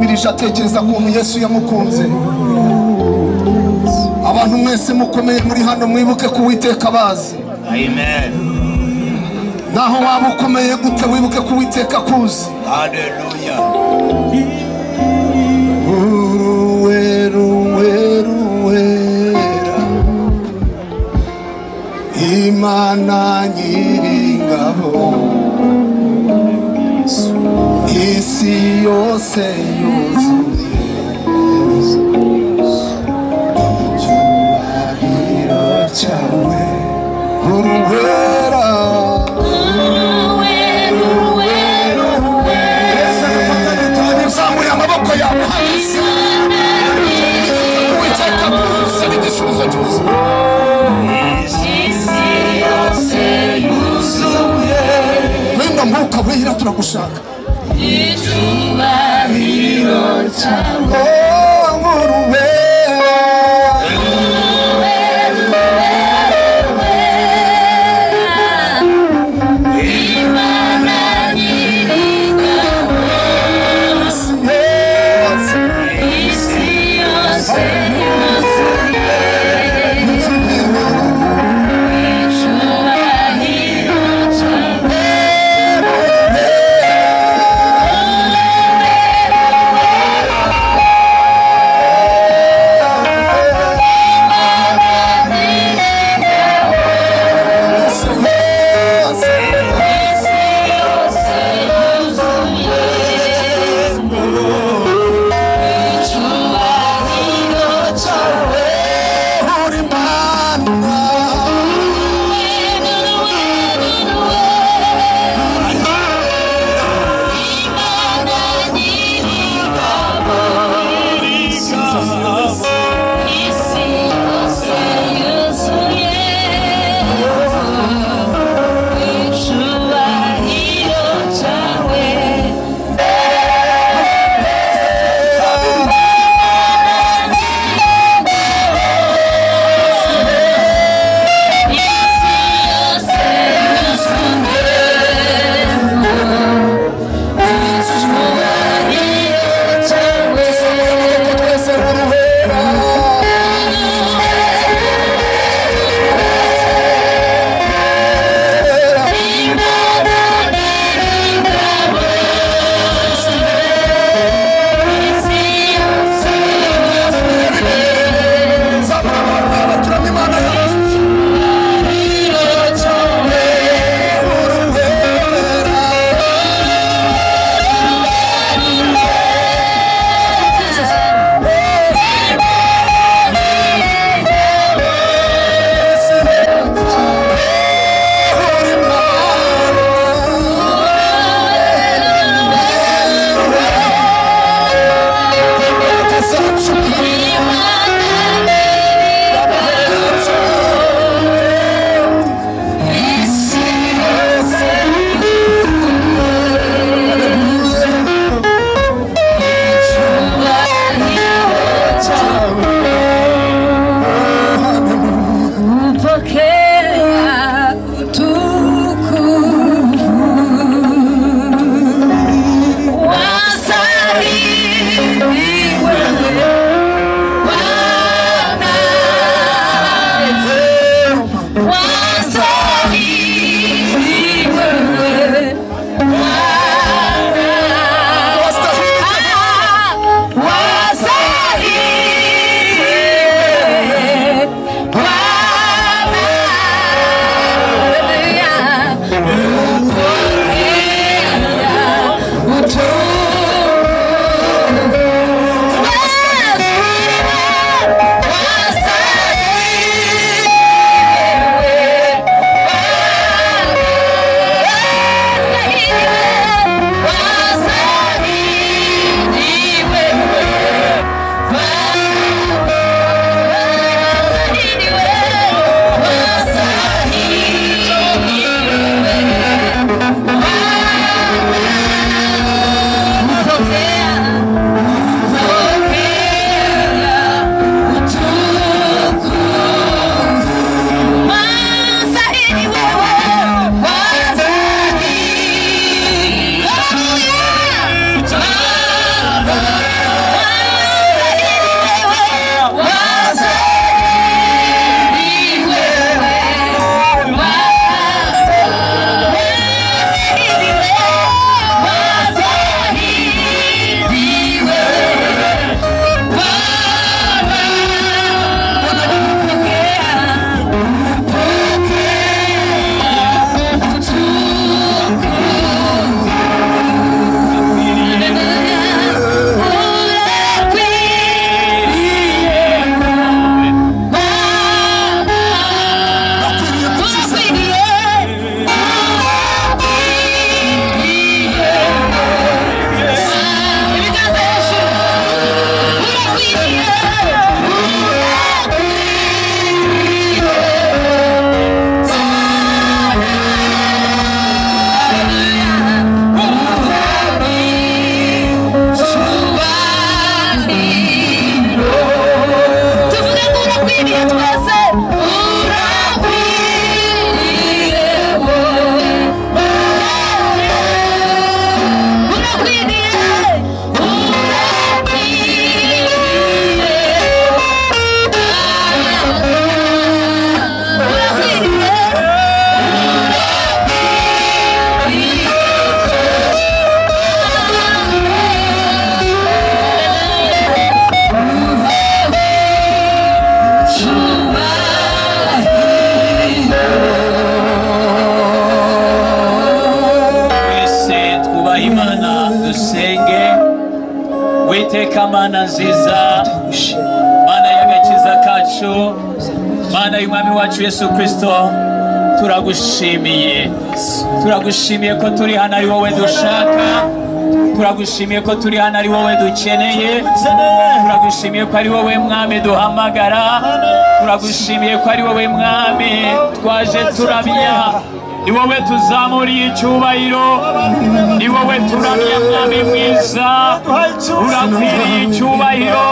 Yarahumirije atekereza ukuntu Yesu yamukunze. Abantu mwese mukomeye muri hano mwibuke ko Uwiteka abazi. Amen. Naho waba ukomeye gute wibuke ko Uwiteka akuzi. Hallelujah. Uruweruweruwera Imana nyiringabo, isi yose yuzuye icyubahiro cyawe. Uruwera uzamuye amaboko yawe hasi, Uwiteka akuzi n'igisubizo cy'ubuzima. Isi yose yuzuye Wenda mwuka wera turagushaka. Icyubahiro cyawe. Oh, uruwera Imana nyiringabo, isi yose isi yose yuzuye icyubahiro cyawe. Witeka Mana nziza, Mana y'agakiza kacu, Mana y'Umwami wacu Yesu Kristo, turagushimiye. Turagushimiye ko turi hano ari wowe dushaka. Turagushimiye ko turi hano ari wowe dukeneye. Turagushimiye ko ari wowe Mwami duhamagara. Turagushimiye ko ari wowe Mwami twaje turamya. Ni wowe tuzamuriye icyubahiro. Ni wowe turamya Mwami mwiza. Urakwiriye icyubahiro.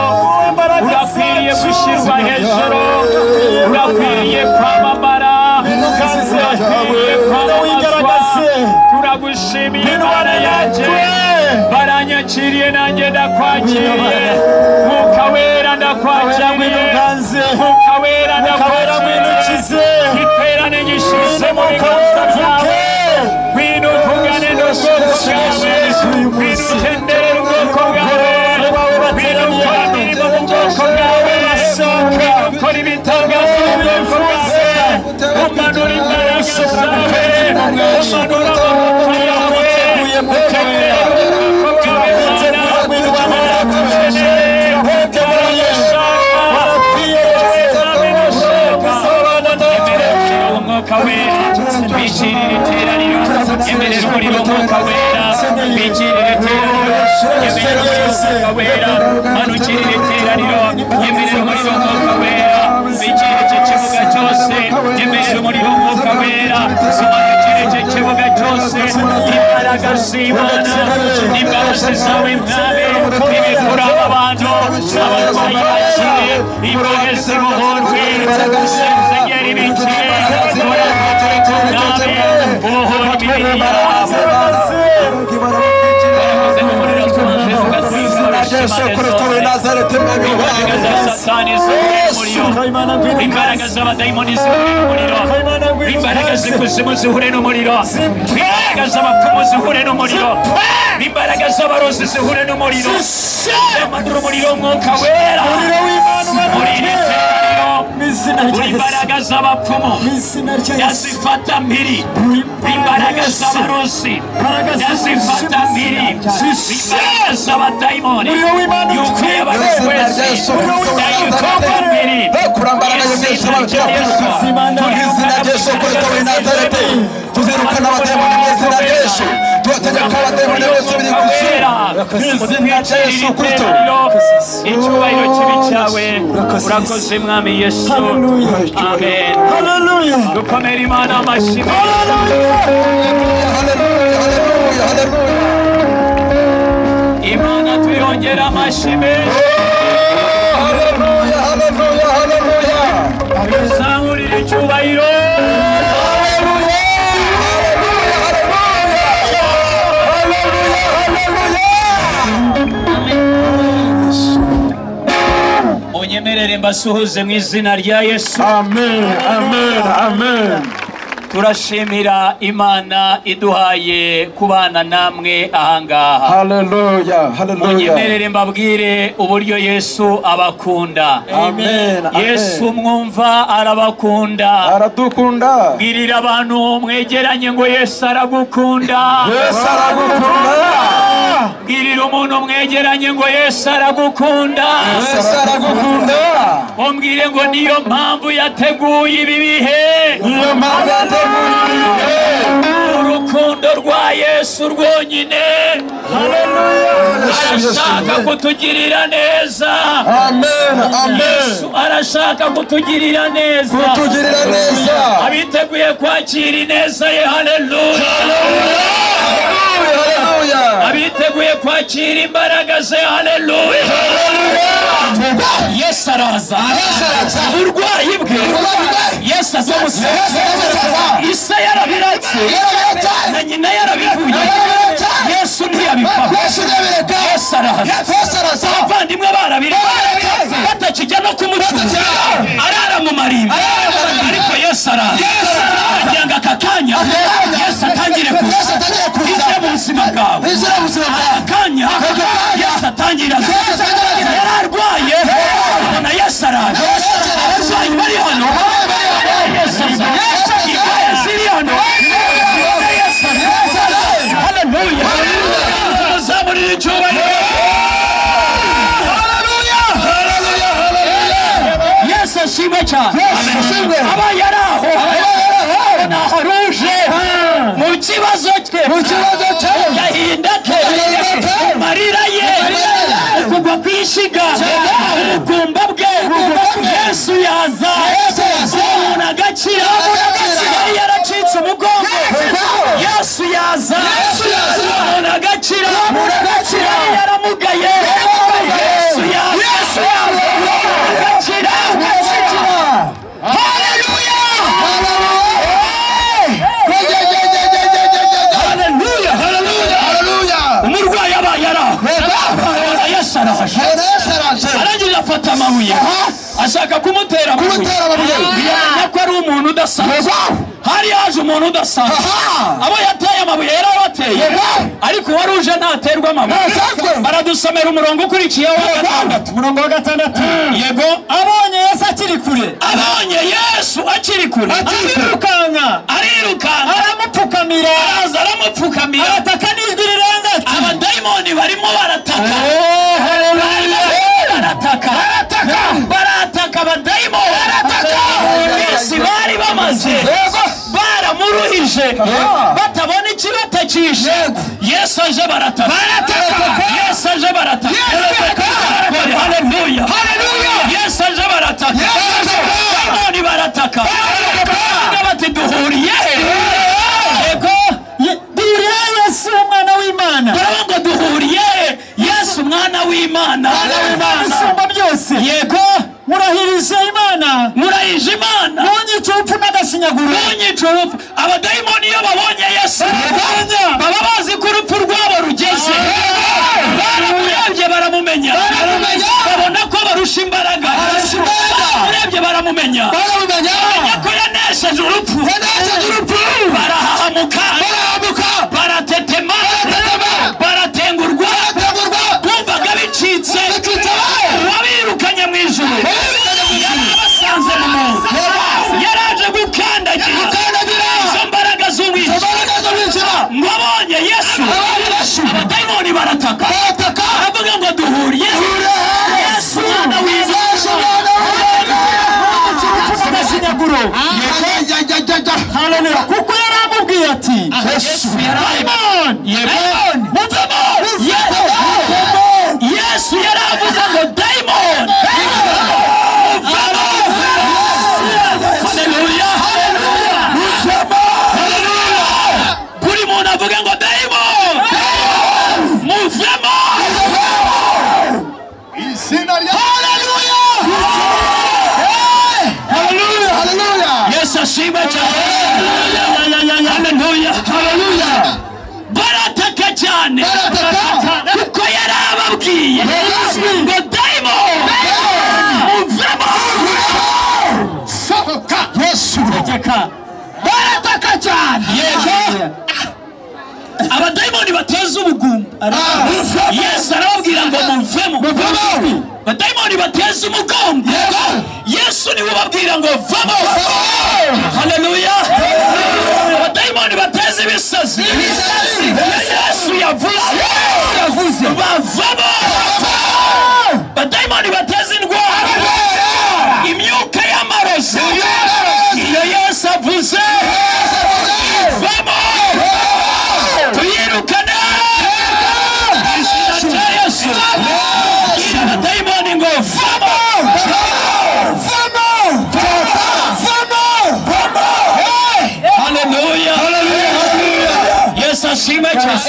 Urakwiriye gushyirwa hejuru. Urakwiriye kwamamara. Urakwiriye kwamamazwa. Turagushimiye Mana yanjye. Baranyakiriye nanjye ndakwakiriye. Mwuka wera ndakwakiriye. Mwuka wera ndakwakiriye. Iterane gishize mu biganza byawe. Ngwino uvugane n'ubwoko bwawe. Ngwino ugenderere ubwoko bwawe. Ngwino ukore imirimo mu bwoko bwawe. Ngwino ukore ibitangaza mu bwoko bwawe. Umanura imbaraga zawe. Umanura amavuta yawe. Ugenderere ubwoko bwawe Mana. Bikirira iteraniro, yemerera umuriro Mwuka Wera, bikirira iteraniro, yemerera umuriro Mwuka Wera, manukirira iteraniro, yemerera umuriro Mwuka Wera, bikirira iki kibuga cyose, yemerera umuriro Mwuka Wera, umanukire iki kibuga cyose, imbaraga z'Imana, imbabazi zawe Mwami, ibikura abantu, abarwayi bakire, imbohe zibohorwe, senyeri ibikire, imbaraga z'abadayimoni zihure n'umuriro, imbaraga z'ikuzimu zihure n'umuriro, imbaraga z'abapfumu zihure n'umuriro, imbaraga z'abarozi zihure n'umuriro. Manura umuriro Mwuka Wera muri iri teraniro. Imbaraga z'abapfumu yazifata mpiri, imbaraga z'abarozi yazifata mpiri, imbaraga z'abadayimoni yukuye abantu wese yayifata mpiri. Tuzirukana abadayimoni mu izina rya Yesu. Tubategeka abadayimoni bose biri kuzimu mu izina rya Yesu Kristo. Icyubahiro kibi cyawe. Urakoze Mwami Yesu. Amen. Haleluya. Dukomere Imana amashyi. Haleluya, haleluya, haleluya. Imana tuyongera amashyi menshi. Haleluya, haleluya, haleluya. Tuzamurire icyubahiro. Munyemerere mbasuhuze mu izina rya Yesu. Amen, amen, amen. Turashimira Imana iduhaye kubana namwe ahangaha. Haleluya, haleluya. Munyemerere mbabwire uburyo Yesu abakunda. Amen. Yesu mwumva arabakunda. Aradukunda. Bwirira abantu mwegeranye ngo Yesu aragukunda. Yesu aragukunda. Bwirira umuntu mwegeranye ngo Yesu aragukunda. Yesu aragukunda. Umbwire ngo niyo mpamvu yateguye ibi bihe. Niyo mpamvu yateguye ibi bihe. Urukundo rwa Yesu rwonyine. Haleluya. Arashaka kutugirira neza. Amen, amen. Yesu arashaka kutugirira neza. Kutugirira neza. Abiteguye kwakira ineza ye. Haleluya. Haleluya. Abiteguye kwakira imbaraga ze. Haleluya. Yesu araza. Uburwayi bwe Yesu azamukiza. Isa yarabiratse na nyina yarabivuye. Yesu ntiyabipfa. Yesu araza. Abavandimwe barabiretse batakijya no kumucunga, arara mu marimba, ariko Yesu araza. Agira ngo aka kanya Yesu atangire kuza mu buzima bwawe. Aka kanya Yesu atangire. Yararwaye na Yesu araza. Abarwayi bari hano Yesu aza. Indwara ziri hano Yesu aza. Haleluya. Tuzamurire icyubahiro. ashimwe cyane. Abaye ari aho naharuje mu kibazo cye, gahinda ke, marira ye, kugwa kwishiga, ubugumba bwe, Yesu yaza umuntu agakira. Yari yaracitse umugongo, Yesu yaza umuntu agakira. Yari yaramugaye, Yesu yaza umuntu agakira. Haleluya! Haleluya! Haleluya! Umurwayi abaye ari aho, Yesu araje, arangije afata amabuye ashaka kumutera amabuye, yamenya ko ari umuntu udasanzwe. Hari haje umuntu udasanzwe, abo yateye amabuye yarabateye, ariko wari uje ntaterwa amabuye. Baradusomera umurongo ukurikiyeho wa gatandatu. Umurongo wa gatandatu. Yego. Abonye Yesu akiri kure, abonye Yesu akiri kure, arirukanka, arirukanka, aramupfukamira, araza aramupfukamira, arataka n'ijwi rirenga ati, abadayimoni barimo barataka, barataka, barataka, abadayimoni barataka. Iminsi bari bamaze baramuruhije, batabona ikibatakisha. Yesu aje barataka, Yesu aje barataka. Haleluya! Yesu aje barataka, abadayimoni barataka. Bati duhuriye he? Yego, duhuriye Yesu umwana w'Imana. Baravuga ngo duhuriye Yesu umwana w'Imana, isumba byose. Yego, murahirije Imana, murahije Imana, ntunyice urupfu n'agashinyaguro, ntunyice urupfu. Abadayimoni iyo babonye Yesu baba bazi ko urupfu rwabo rugeze. Baramurebye baramumenya, babona ko barusha imbaraga. Baramurebye baramumenya, bamenya ko yanesheje urupfu. Barahahamuka, baratetema, baratengurwa, bumvaga bicitse. Uwabirukanye mu ijuru yarabasanze mu muntu, yaraje gukandagira izo mbaraga z'umwijima. Ngo abonye Yesu, abadayimoni barataka, baravuga ngo duhuriye Yesu umwana w'Imana. Haleluya! Kuko yaramubwiye ati, Dayimoni, muvemo! Yesu yaravuze ngo dayimoni muvemo! Haleluya! Haleluya! Buri muntu avuge ngo dayimoni muvemo! Izina rya Haleluya! Haleluya! Haleluya! Yesu ashimwe cyane. Haleluya! Haleluya! Barataka cyane, kuko yarababwiye ngo dayimoni muvemo! Sohoka! Yesu! Barataka cyane. Yego, abadayimoni bateza ubugumba, Yesu arababwira ngo muvemo. Abadayimoni bateza umugongo, Yesu niwe ubabwira ngo vamo. Haleluya! Abadayimoni bateza ibisazi, Yesu yavuze bavamo. Abadayimoni bateza indwara, imyuka y'amarozi, iyo Yesu avuze vamo, tuyirukane izina rya Yesu. Abadayimoni ngo vamo, Vamo! Vamo! Vamo! Haleluya! Yesu ashimwe cyane.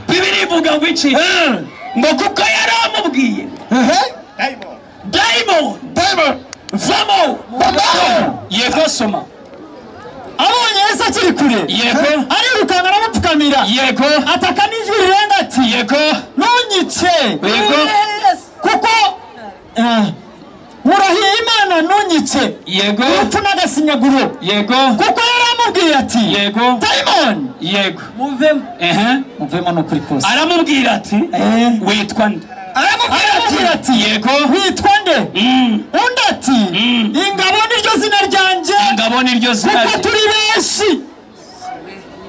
Bibiri ivuga ngo iki? Ngo kuko yaramubwiye dayimoni vamo. Yego, soma. Abonye Yesu akiri kure, Yego, arirukanka aramupfukamira, Yego, ataka n'ijwi rirenga ati, Yego, ntunyice, Yego, kuko murahiye Imana ntunyice, Yego, urupfu n'agasinyaguro. Yego, kuko yaramubwiye ati, Yego, dayimoni Yego, muvemo, ehe, muvemo n'ukuri kose. Aramubwira ati, witwa nde? Aramubwira ati, Yego, witwa nde? Undi ati, ingabo niryo zina ryanjye, ingabo niryo zina, kuko turi benshi.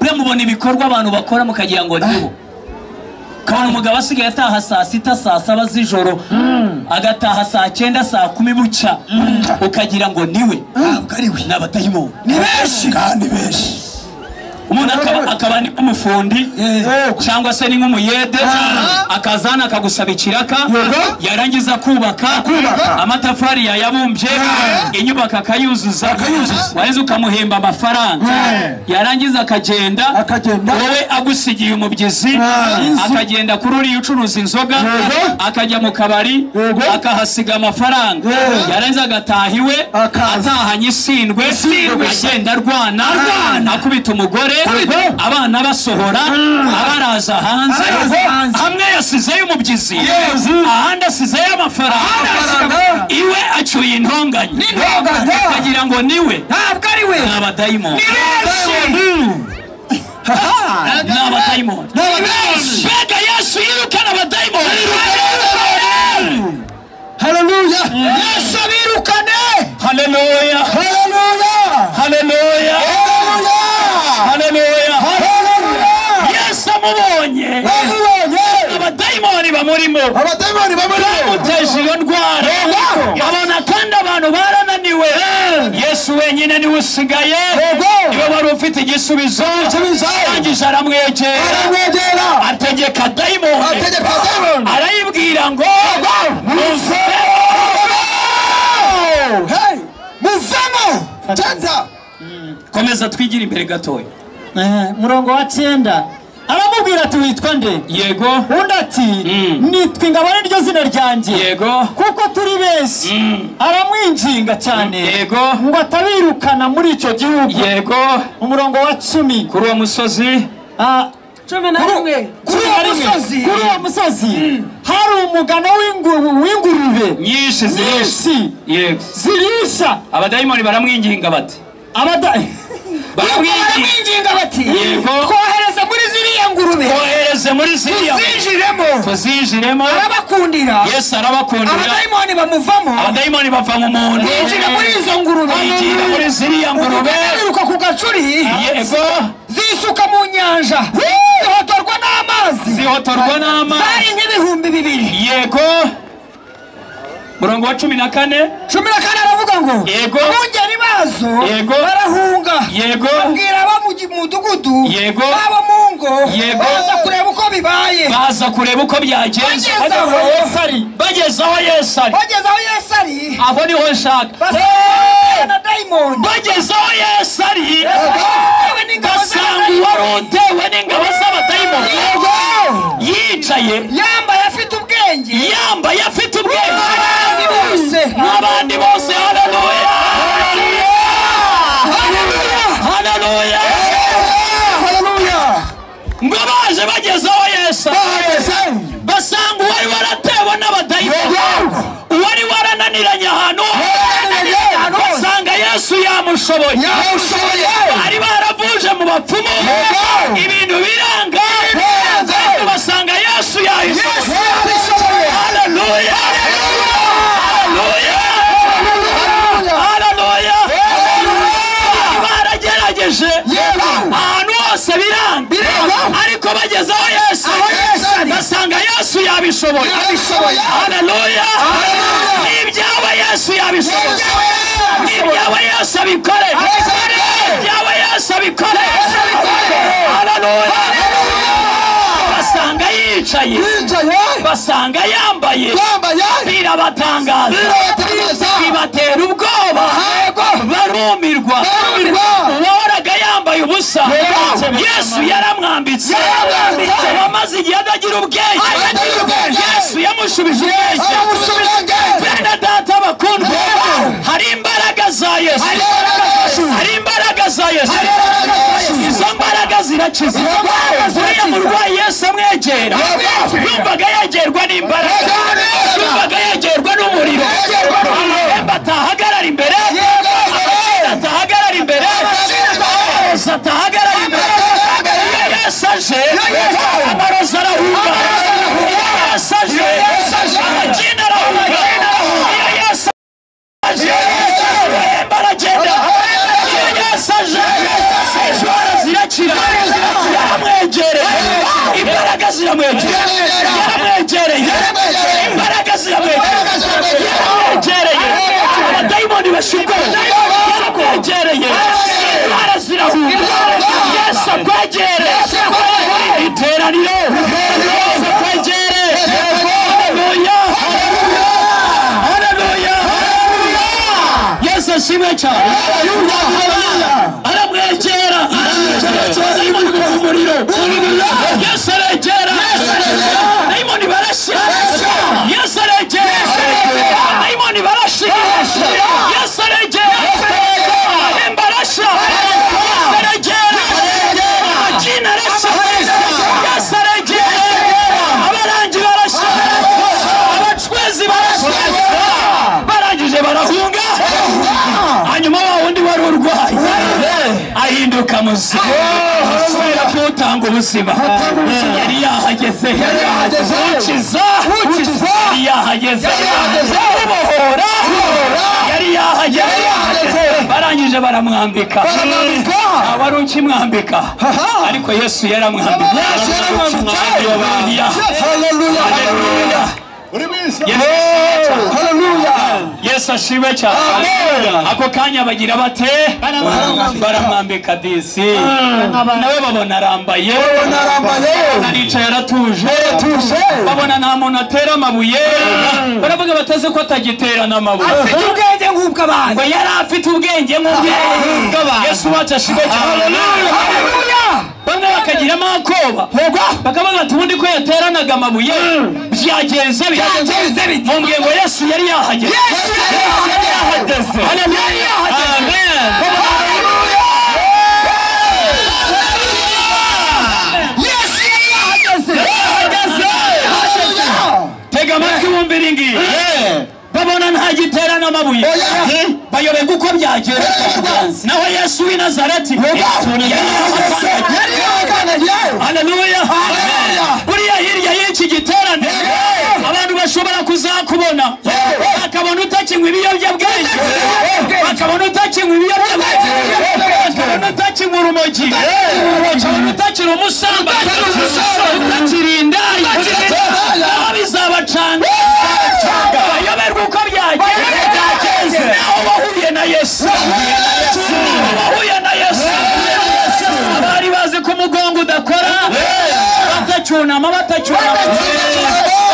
Mwe mubona ibikorwa abantu bakora mukagira ngo nibo. Ukabona umugabo asigaye ataha saa 6 saa 7 z'ijoro, agataha saa 9 saa 10 bucya, ukagira ngo niwe. Ntabwo ari we, ni abadayimoni. Ni benshi kandi benshi. Umuntu akaba ni nk'umufundi cyangwa se ni nk'umuyede, akazana akagusaba ikiraka, yarangiza kubaka amatafari yayabumbye, inyubako akayuzuza, warangiza ukamuhemba amafaranga, yarangiza akagenda, wowe agusigiye umubyizi, akagenda kuri uriya ucuruza inzoga, akajya mu kabari akahasiga amafaranga, yarangiza agataha iwe atahanye isindwe, agenda arwana, akubita umugore, abana basohora, abaraza hanze. Hamwe yasizeyo umubyizi, ahandi asizeyo amafaranga, iwe acyuye intonganya, akagira ngo niwe. Ntabwo ari we, ni abadayimoni. Ni abadayimoni. Mbega Yesu yirukana abadayimoni. Haleluya! Yesu abirukane. Haleluya! Haleluya! Haleluya! Haleluya! Yesu amubonye, abadayimoni bamurimo, bamuteje iyo ndwara, abona kandi abantu barananiwe. Yesu wenyine niwe usigaye, niwe wari ufite igisubizo. Arangije aramwegera, ategeka dayimoni, arayibwira ngo muvemo. Komeza twigire imbere gatoya. Murongo wa 9 aramubwira ati witwa nde? Yego. Undi ati nitwa Ingabo niryo zina ryanjye. Yego. Kuko turi benshi. Aramwinginga cyane. Yego. Ngo atabirukana muri icyo gihugu. Yego. Umurongo wa 10 kuri uwo musozi 11 kuri uwo musozi hari umugano w'ingurube nyinshi Yego. Zirisha. Abadayimoni baramwinginga bati baramwinginga bati twohereze muri ziriya ngurube, twohereze muri ziriya, tuzinjiremo. Arabakundira. Yesu arabakundira. Abadayimoni bamuvamo, abadayimoni bava mu muntu, binjira muri izo ngurube, binjira muri ziriya ngurube, biruka ku gacuri. Yego. Zisuka mu nyanja, zihotorwa n'amazi, zihotorwa n'amazi, zari nk'ibihumbi 2. Yego. Murongo wa 14. 14 aravuga ngo yego, abungeri bazo yego, barahunga, yego, babwira abo mu mudugudu, yego, abo mu ngo, yego, baza kureba uko bibaye, baza kureba uko byagenze. Bageze aho Yesu ari, bageze aho Yesu ari, aho niho nshaka. Na dayimoni bageze aho Yesu ari, basanga uwari utewe n'ingabo z'abadayimoni yicaye, yambaye afite ubwenge, yambaye afite ubwenge n'abandi bose. Haleluya! Haleluya! Haleluya! Ngo baje bageze aho Yesu basanga uwari waratewe n'abadayimoni, uwari warananiranye ahantu, basanga Yesu yamushoboye. Bari baravuje mu bapfumu, ibintu biranga, ariko basanga Yesu yabishoboye. Haleluya! Haleluya! Haleluya! Baragerageje ahantu hose biranga, ariko bageze aho Yesu basanga Yesu yabishoboye. Haleluya! N'ibyawe Yesu yabishoboye, n'ibyawe Yesu abikore, n'ibyawe Yesu abikore. Haleluya! Basanga yicaye, basanga yambaye, birabatangaza, bibatera ubwoba, barumirwa. Uwahoraga yambaye ubusa, Yesu yaramwambitse. Wamaze igihe adagira ubwenge, Yesu yamushubije ubwenge. Bene data bakundwa, hari imbaraga za Yesu, hari imbaraga za Yesu. Izo mbaraga zirakiza. Uriya murwayi Yesu amwegera, yumvaga yegerwa n'imbaraga, yumvaga yegerwa n'umuriro. Amahembe atahagarara imbere, atahagarara imbere, amarozi atahagarara imbere. Iyo Yesu aje, amarozi arahunga. Iyo Yesu aje, amagini arahunga. Iyo Yesu aje, amahembe aragenda. Iyo Yesu aje, indwara zirakira. Yaramwegereye, imbaraga ziramwegereye. Iteraniro kwegere. Haleluya, haleluya. Yesu ashimwe cyane. Aramwegera, umuriro. Yesu aregera, dayimoni barashira. Yesu aregera, dayimoni barashira. Yesu aregera, abahemba arashira. Yesu aregera, amajini arashira. Yesu aregera, abarangi barashira, abacwezi barashira. Barangije barahunga. Hanyuma wa wundi wari urwaye ahinduka muzima kubera ko utanga ubuzima yari yahageze. Ukiza yari yahageze, ubohora yari yahageze. Barangije baramwambika, wari ukimwambika ariko Yesu yaramwambika. Haleluya. Yesu ashimwe cyane. Ako kanya bagira bate? Baramwambika disi, nawe babona arambaye, aricaye aratuje, babona nta muntu atera amabuye. Baravuga bateze ko atagitera n'amabuye. Afite ubwenge nk'ubw'abantu. Ngo yari afite ubwenge nk'ubw'abantu. Yesu wacu ashimwe cyane. Haleluya. Bamwe bakagira amakoba, bakavuga ati ubundi ko yateranaga amabuye byagenze bite? Mumbwiye ngo Yesu yari yahageze. Haleluya. Amen. Yesu yari yahageze. Tega amatwi wumve iri ngiri. Babona nta giterana amabuye, bayoberwa uko byagenze. Naho Yesu w'i Nazareti yari yahageze. Haleluya. Buriya hirya y'iki giterane abantu bashobora kuzakubona, bakabona utakinywa ibiyobyabwenge, bakabona utakinywa ibiyobyabwenge, bakabona utakinywa urumogi, bakabona utakiri umusambanyi, utakiri indaya. Naho bizabacanga, bayoberwa uko byagenze. Naho wahuye na Yesu, wahuye na Yesu. Abari bazi ko umugongo udakora batacyunama, batacyunama,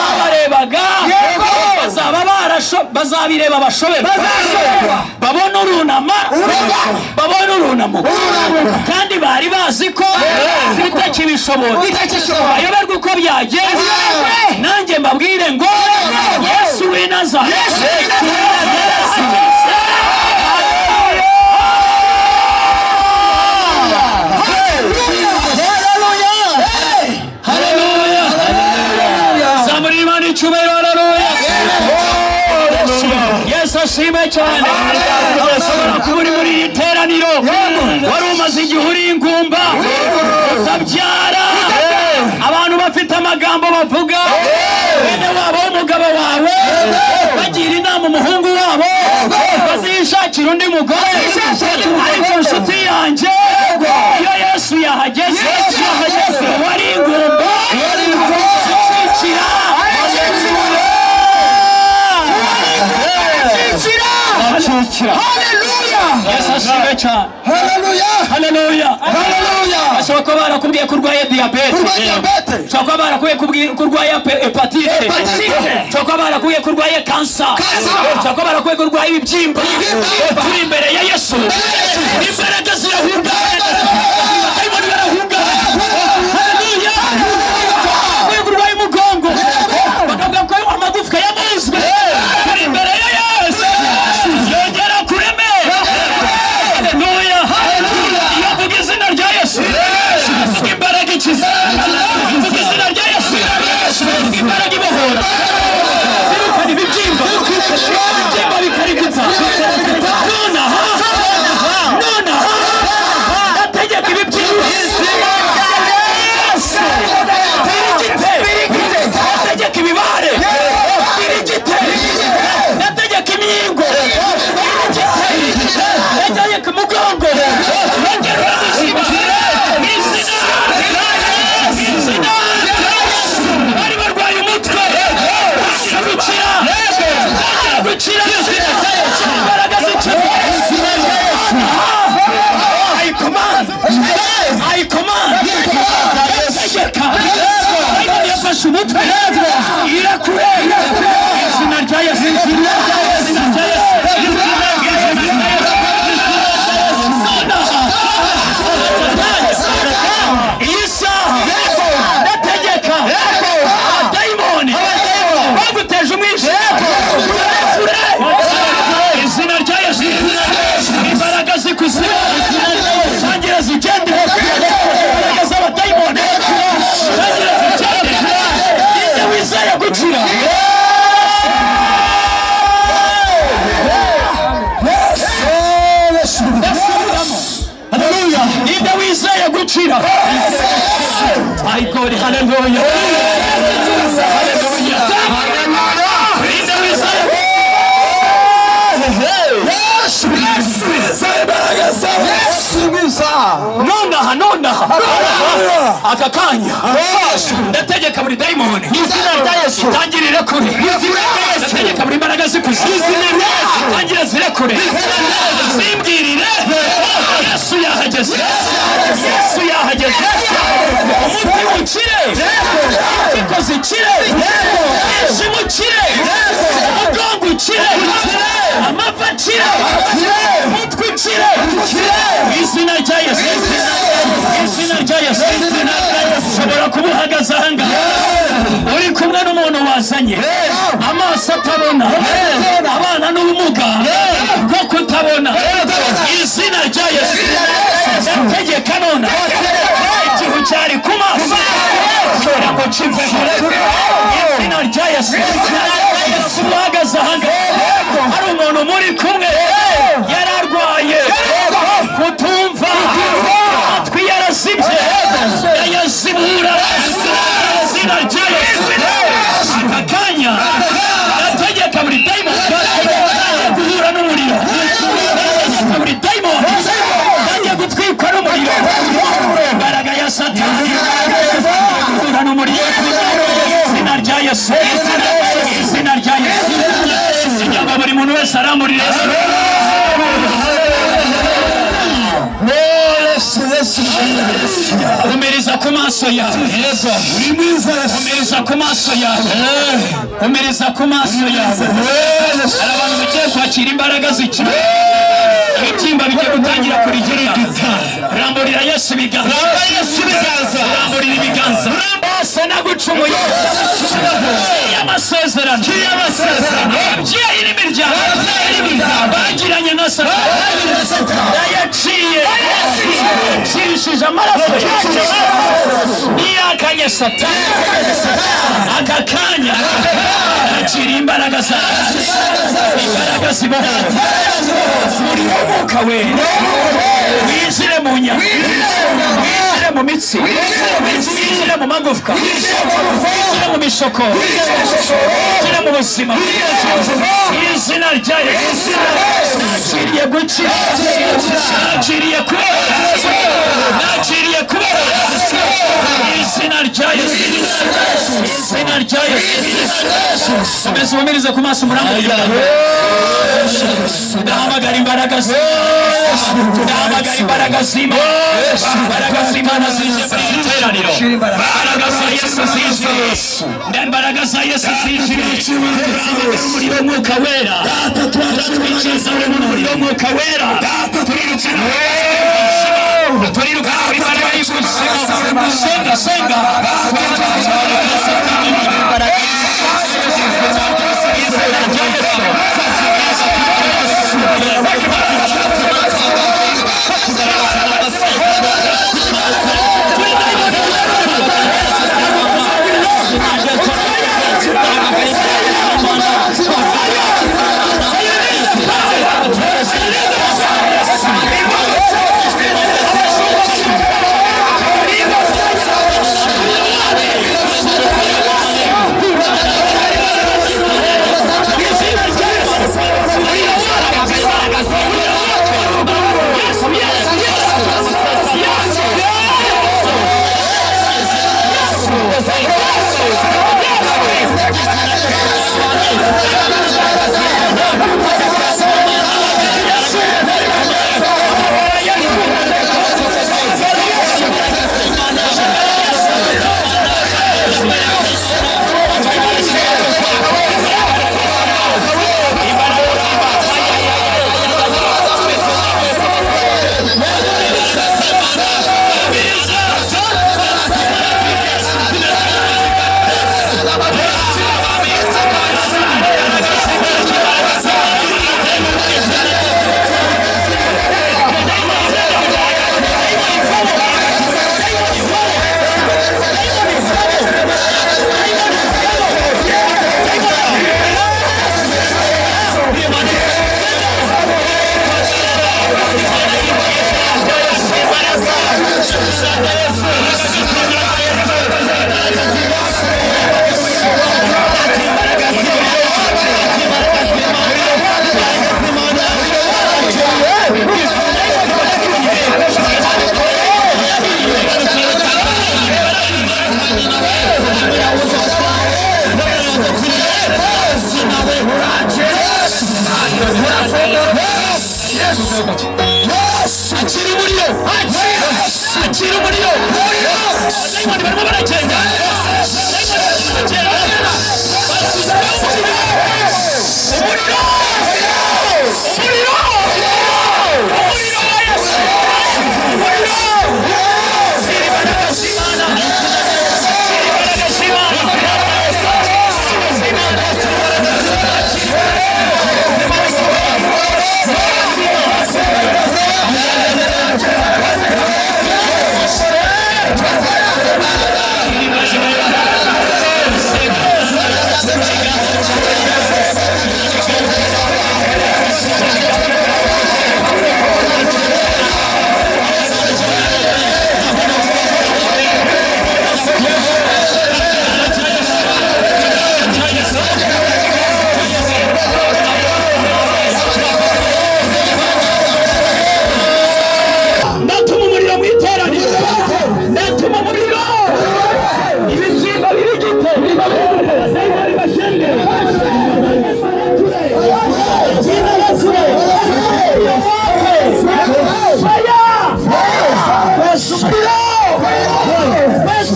babarebaga bazaba barasho, bazabireba bashoberwa, babona urunama, babona urunamo, kandi bari bazi ko bitakibishobora. Bayoberwa uko byagenze. Nanjye mbabwire ngo Yesu w'i Nazareti. Haleluya. Zamura Imana icyubahiro. Haleluya. Yesu ashimwe cyane. Ushobora kuba uri muri iri teraniro wari umaze igihe uri ingumba, utabyara, abantu bafite amagambo bavuga, bene wabo w'umugabo wawe bagira inama umuhungu wabo bazishakira undi mugore. Ariko nshuti yanjye, iyo Yesu yahageze, wari ingumba acikira. Haleluya. Yesu ashimwe cyane. Haleluya. Haleluya. Haleluya. Bashobora kuba barakubwiye ko urwaye diyabete. Urwaye diyabete. Bashobora kuba barakubwiye ko urwaye hepatite. Bashobora kuba barakubwiye ko urwaye kansa. Bashobora kuba barakubwiye ko urwaye ibibyimba. Turi imbere ya Yesu. Imbaraga zirahunga. Abadayimoni barahunga. Haleluya. Bakubwiye ko urwaye umugongo. Bakavuga ko amagufwa yamuzwe. Turi imbere ya Yesu. Yongera kureme. Haleluya. Iyo mvuga izina rya Yesu, mvuga imbaraga ikiza. Mvuga izina rya Yesu, mvuga imbaraga ibohora. Zirukana ibibyimba. Ibibyimba bikarigita. Nonaha, nonaha, ndategeka ibibyimba. Yesu. Birigite. Ndategeka ibibare. Birigite. Ndategeka imyingo. Birigite. Ndategeka umugongo. Bari barwaye umutwe, mutwe irakure izina rya Yesu izina rya Yesu izina rya Yesu iyi saha ndategeka abadayimoni baguteje umwijima izina rya Yesu imbaraga z'ikuzimu zangira zigende imbaraga z'abadayimoni zangira zigende ninde wizeye gukira ninde wizeye gukira my God hallelujah hallelujah ninde wizeye nonaha nonaha aka kanya ndategeka buri dayimoni itangirire kure ndategeka buri mbaraga z'ikuzimu itangire zirekure zimbwirire Yesu yahageze Yesu yahageze umuti ukire impyiko zikire umwijima ukire umugongo ukire amavi akire umutwe ukire izina rya Yesu izina rya Yesu ushobora kuba uhagaze aha ngaha uri kumwe n'umuntu wazanye amaso atabona abana n'ubumuga bwo kutabona izina rya Yesu ndategeka none igihu cyari ku maso kugira ngo kiveho izina rya Yesu uhagaze aha ngaha hari umuntu muri kumwe yararwaye kutumva amatwi yarazibye yayazibura izina rya Yesu aka kanya ndategeka buri dayimoni guhura n'umuriro ndategeka buri dayimoni agiye gutwikwa n'umuriro imbaraga ya Satani guhura n'umuriro izina rya Yesu izina rya Yesu kugira ngo buri muntu wese aramurire Umiriza ku maso yawe umiriza ku maso yawe umiriza ku maso yawe hari abantu bagiye kwakira imbaraga zikira ibibyimba bigiye gutangira kurigera ramburira Yesu ibiganza ramburira ibiganza bose nagucumuye y'amasezerano ababyeyi n'imiryango bagiranye na Satani yayaciye yacishije amaraso niyakanye Satani aka kanya yakiriye imbaraga za imbaraga zibohora umuriro w'umwuka wera winjire mu nyama winjire mu mitsi winjire mu magufwa winjire mu mishokoro winjire mu buzima izina rya Yesu nakiriye gukira nakiriye kubohora nakiriye kubohora izina rya Yesu izina rya Yesu komeza ubumirize ku maso umuramburire ndahamagara imbaraga ndahamagara imbaraga z'Imana imbaraga z'Imana zije muri iri teraniro imbaraga za Yesu zije imbaraga za Yesu zije umuriro w'umwuka wera turatwikiriza umuriro w'umwuka wera turirukana imbaraga y'ikuzimu senga senga Yes. Akira umuriro. Akira umuriro. Abadayimoni barimo baragenda. Umuriro. Umuriro. Umuriro wa Yesu. Umuriro. Siri imbaraga z'Imana. Siri imbaraga z'Imana. Ndatuma umuriro mu iteraniro. Ndatuma umuriro. Ibibyimba birigite. Abadayimoni bashende. Fire! Umuriro!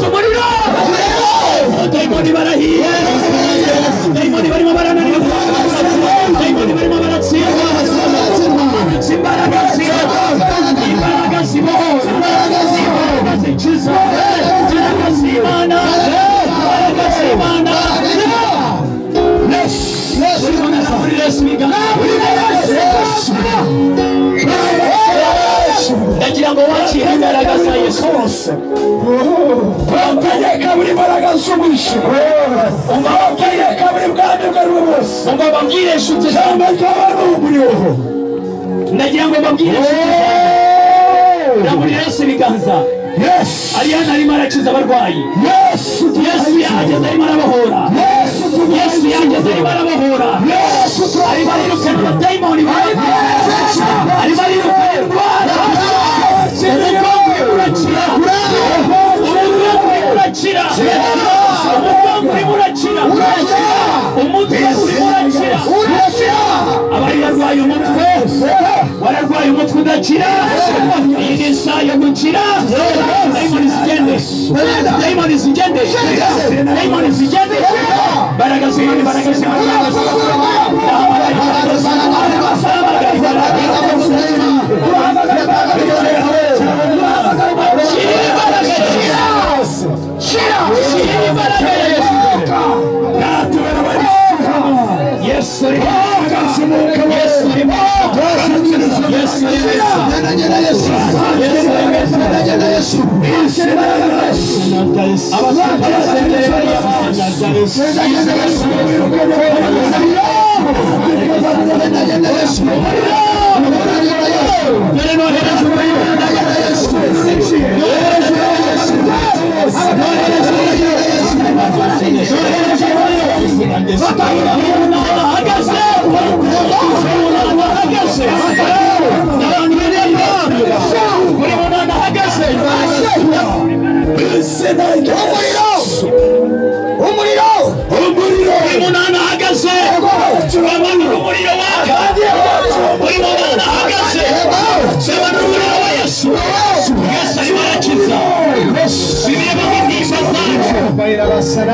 Umuriro! Abadayimoni barahiye. Abadayimoni barimo barananirwa. Abadayimoni barimo baratsindwa. Imbaraga z'imbaraga. Imbaraga zibohora. Imbaraga zikiza. Imbaraga z'Imana. Imbaraga z'Imana. Ndagira ngo wakire imbaraga za Yesu. Bategeka buri mbaraga z'umwijima. Bategeka buri bwami ubwo ari bwo bwose. Ngo babwire inshuti Ijambo ryawe ni umuriro. Ndagira ngo babwire inshuti zanjye. Ndamurira Yesu ibiganza. Ari hano arimo arakiza abarwayi. Yesu yahageze arimo arabohora. Yesu yahageze arimo arabohora. Arimo arirukana abadayimoni. Arimo arirukana indwara. Umugongo urimo urakira. Umugongo urimo urakira. Umugongo urimo urakira. Umutwe urimo urakira. Abari barwaye umutwe, wararwaye umutwe udakira. Iyi ni isaha yo gukira. Dayimoni zigende. Dayimoni zigende. Dayimoni zigende. Imbaraga z'Imana, imbaraga z'Imana. Yesu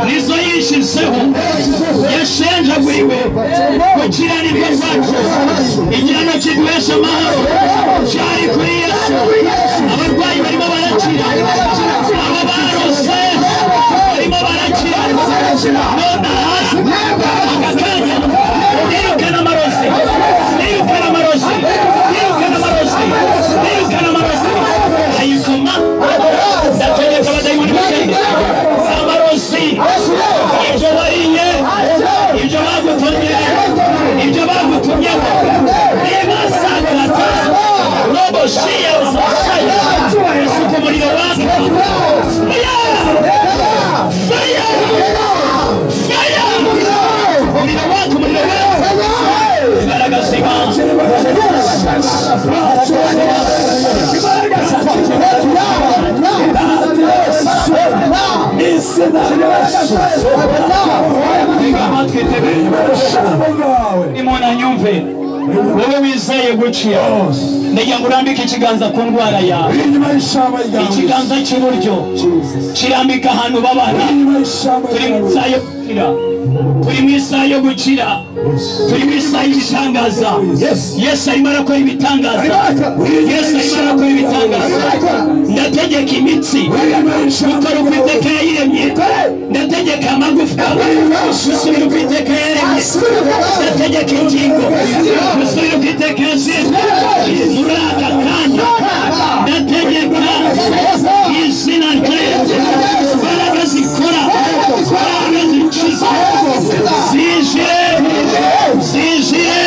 Nizo yishizeho yashenjaguriwe gukiranirwa kwacu igihano kiduhesha amahoro cyari kuri Yesu. Abarwayi barimo barakira, abo barose barimo barakira. Nonaha aka kanya nirukana amarozi, nirukana amarozi, nirukana amarozi, nirukana amarozi. Ayikoma ndategeka abadayimoni bagende. Amarozi, ibyo wariye, ibyo bagutumye, ibyo bagutumyeho, niba sakata robo shiya masaya isuka umuriro waka. Fire! Fire! Fire! Umuriro waka, umuriro waka. Imbaraga z'Imana. Nimunanyumve, Wowe wizeye gukira, ndagira ngo urambike ikiganza ku ndwara yawe. Ikiganza cy'iburyo kirambika ahantu babana. Turi mu isaha yo gukira, turi mu isaha yo gukira, turi mu isaha y'ibitangaza. Yesu arimo arakora ibitangaza, Yesu arimo arakora ibitangaza. Ndategeka imitsi gukora uko Uwiteka yayiremye, ndategeka amagufwa gusubira uko Uwiteka yaremye, ndategeka ingingo gusubira uko Uwiteka yaziremye. Muri aka kanya ndategeka izina rya Yesu, imbaraga zikora, imbaraga zikiza zinjire, zinjire.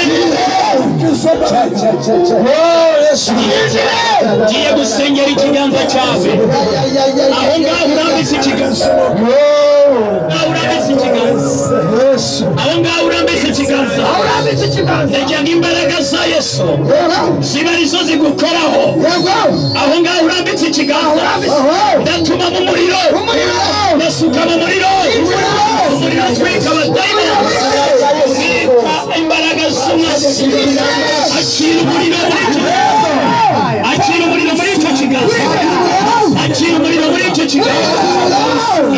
Ngiye gusengera ikiganza cyawe. Aho ngaho urambitse ikiganza, aho urambitse ikiganza, aho ngaho urambitse ikiganza, ndagira ngo imbaraga za Yesu ziba arizo zigukoraho. Aho ngaho urambitse ikiganza, ndatuma mu muriro, ndasuka mu muriro, umuriro utwika abadayimoni, utwika imbaraga z'umwanzi. Akira umuriro muri icyo, akira umuriro muri icyo kiganza, akira umuriro muri icyo kiganza.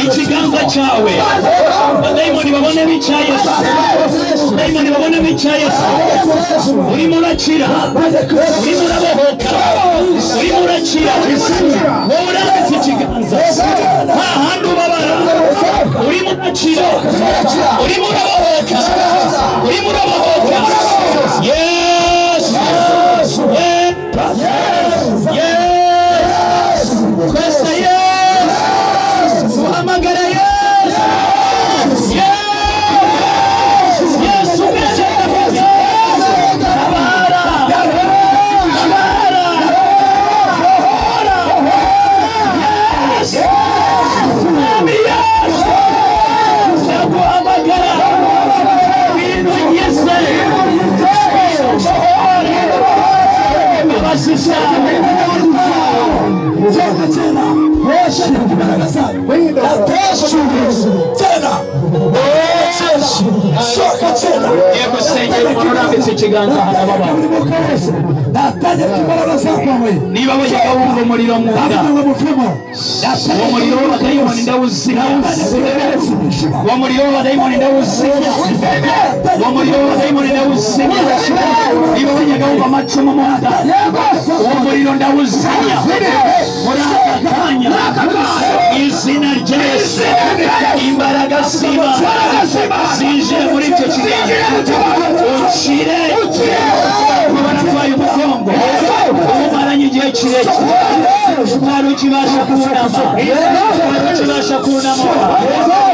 Ikiganza cyawe abadayimoni babonemo icya Yesu, abadayimoni babonemo icya Yesu. Urimo urakira, urimo urabohoka, urimo urakira. Wowe urambitse ikiganza nta handi ubabara, urimo urakira, urimo urabohoka, urimo urabohoka. Yesu, Yesu, twese Yesu, duhamagara Yesu, Yesu, Yesu, tabara, tabara, Yesu, Mwami Yesu, ndaguhamagara, ibintu ngize, Ngiye gusengera umuntu urambitse ikiganza ahantu ababara. Niba bajyaga bumva umuriro mu nda, uwo muriro w'abadayimoni ndawuzimya, uwo muriro w'abadayimoni ndawuzimya, uwo muriro w'abadayimoni ndawuzimya. Niba bajyaga bumva amacumu mu nda, uwo muriro ndawuzimya muri aka kanya. Izina rya Yesu, imbaraga z'Imana zinjire muri icyo kiganza, ukire. Kuba bararwaye umugongo umaranye igihe kirekire, utari ukibasha kunama, utari ukibasha kunama,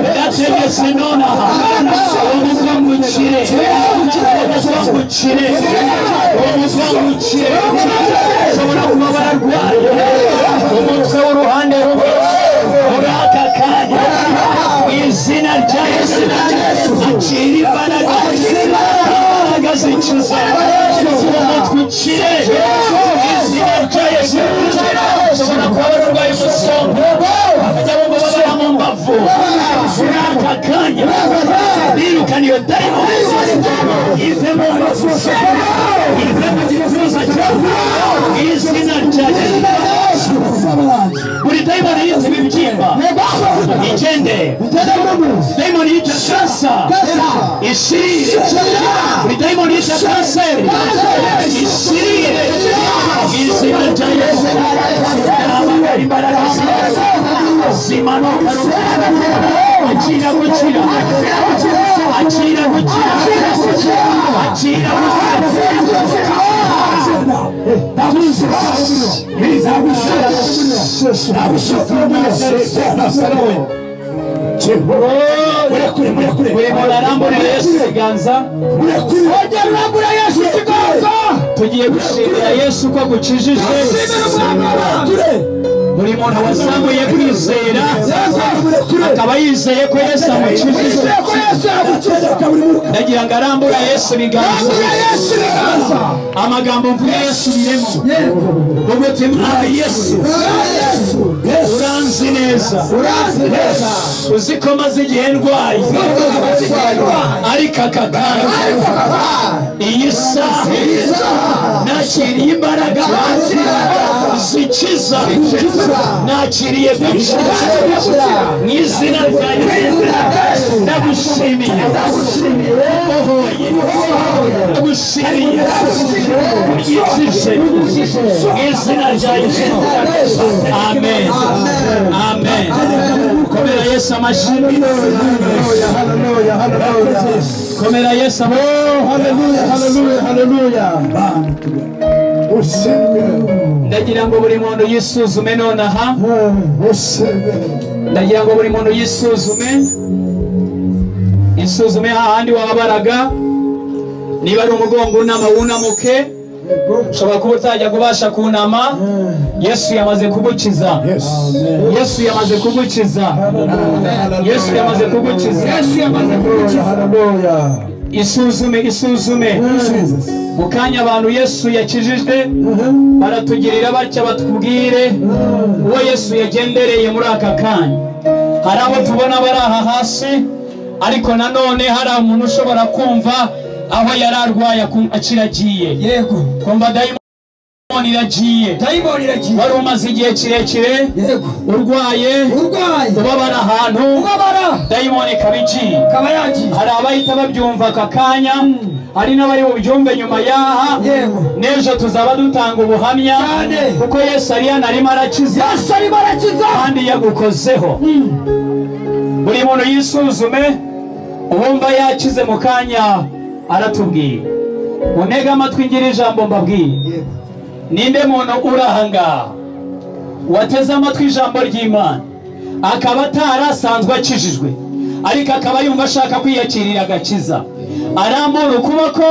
ndategetse nonaha uwo mugongo ukire, uwo mugongo ukire, uwo mugongo ukire. Ushobora kuba bararwaye umutwe w'uruhande rumwe, muri aka kanya izina rya Yesu akira imbaraga, imbaraga zikiza, umutwe ukire, izina rya Yesu. Ushobora kuba bararwaye umusonga, bakajya bumva babara mu mbavu, muri aka kanya birukana iyo dayimoni ive mu mbavu, ive mu gituza cyawe, izina rya Yesu. Buri dayimoni yitse ibibyimba igende, dayimoni yitse kansa ishirire, buri dayimoni yitse kanseri ishirire, izina rya Yesu. Imbaraga zimanuka, akira gukira, akira gukira, akira gukira. Buri muntu arambura Yesu ikiganza, tugiye gushimira Yesu ko agukijije. Buri muntu wazamuye kwizera akaba yizeye ko Yesu amukijije. Ndagira ngo arambura Yesu ibiganza. Amagambo mvuga yasubiremo. Ubuti Mwami Yesu, uranzi neza, uzi ko maze igihe ndwaye, ariko aka kanya, iyi saha nakiriye imbaraga zikiza, nakiriye gukira mu izina rya Yesu. Ndagushimiye, ndagushimiye unyikije mu izina rya Yesu. Amen, amen. Komera Yesu amashyi. Komera Yesu amashyi. Haleluya, haleluya, haleluya. Ndagira ngo buri muntu yisuzume nonaha. Ndagira ngo buri muntu yisuzume, isuzume hahandi wababaraga. Niba ari umugongo unama wunamuke. Ushobora kuba utajya kubasha kunama. Yesu yamaze kugukiza. Yesu yamaze kugukiza. Yesu yamaze kugukiza. Yesu yamaze kugukiza. Isuzume, isuzume. Mu kanya abantu Yesu yakijijwe baratugirira batya, batubwire uwo Yesu yagendereye muri aka kanya. Hari abo tubona bari aha hasi, ariko nanone hari umuntu ushobora kumva aho yari arwaye akumva kiragiye. Yego. Kumva dayimoni iragiye. Dayimoni iragiye. Wari umaze igihe kirekire. Yego. Urwaye. Urwaye. Ubabara ahantu. Ubabara. Dayimoni ikaba igiye. Ikaba yagiye. Hari abahita babyumva aka kanya, hari n'abari bubyumve nyuma yaha. Yego. N'ejo tuzaba dutanga ubuhamya kuko Yesu ari hano arimo arakiza. Yesu arimo arakiza. Kandi yagukozeho. Buri muntu yisuzume, uwumva yakize mu kanya aratubwira. Untege amatwi ngira ijambo mbabwiye. Ninde muntu uri aha ngaha wateze amatwi ijambo ry'Imana akaba atarasanzwe akijijwe, ariko akaba yumva ashaka kwiyakirira agakiza, arambura ukuboko,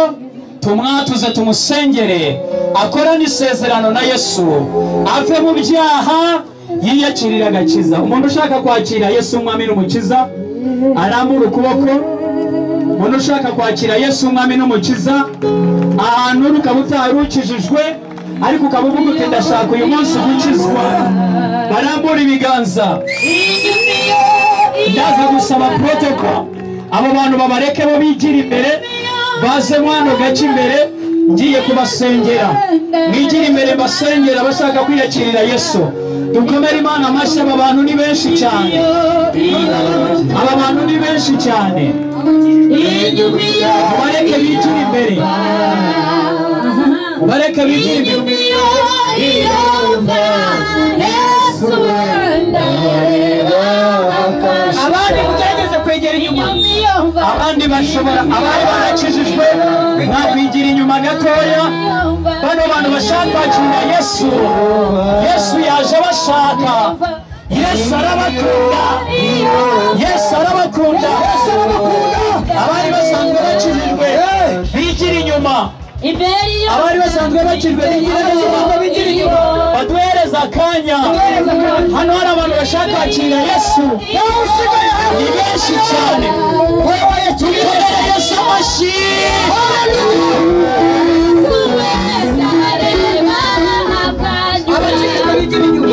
tumwatuze, tumusengere, akorane isezerano na Yesu, ave mu byaha yiyakirira agakiza. Umuntu ushaka kwakira Yesu umwami n'umukiza arambura ukuboko. Umuntu ushaka kwakira Yesu umwami n'umukiza, ahantu uri ukaba utarukijijwe ariko ukaba uvuga uti ndashaka uyu munsi gukizwa, barambura ibiganza. Ndaza gusaba protocol, abo bantu babareke bo bigira imbere, baze mwana gace imbere, ngiye kubasengera. Mwigira imbere mbasengera bashaka kwiyakirira Yesu. Dukomere Imana amashyi. Aba bantu ni benshi cyane. Aba bantu ni benshi cyane. Bareke bigira imbere. Bareke bigira imbere. Abandi mugerageze kwegera inyuma. Abandi bashobora, abari barakijijwe bakwigira inyuma gatoya. Bano bantu bashaka kwakira Yesu, Yesu yaje abashaka. Yesu arabakunda. Yesu arabakunda. Abari basanzwe bakijijwe bigira inyuma. Abari basanzwe bakijwe bigira inyuma. Baduhereza akanya. Hano hari abantu bashaka kwakira Yesu, ni benshi cyane. Dukomere Yesu amashyi. Abakijijwe bigira inyuma.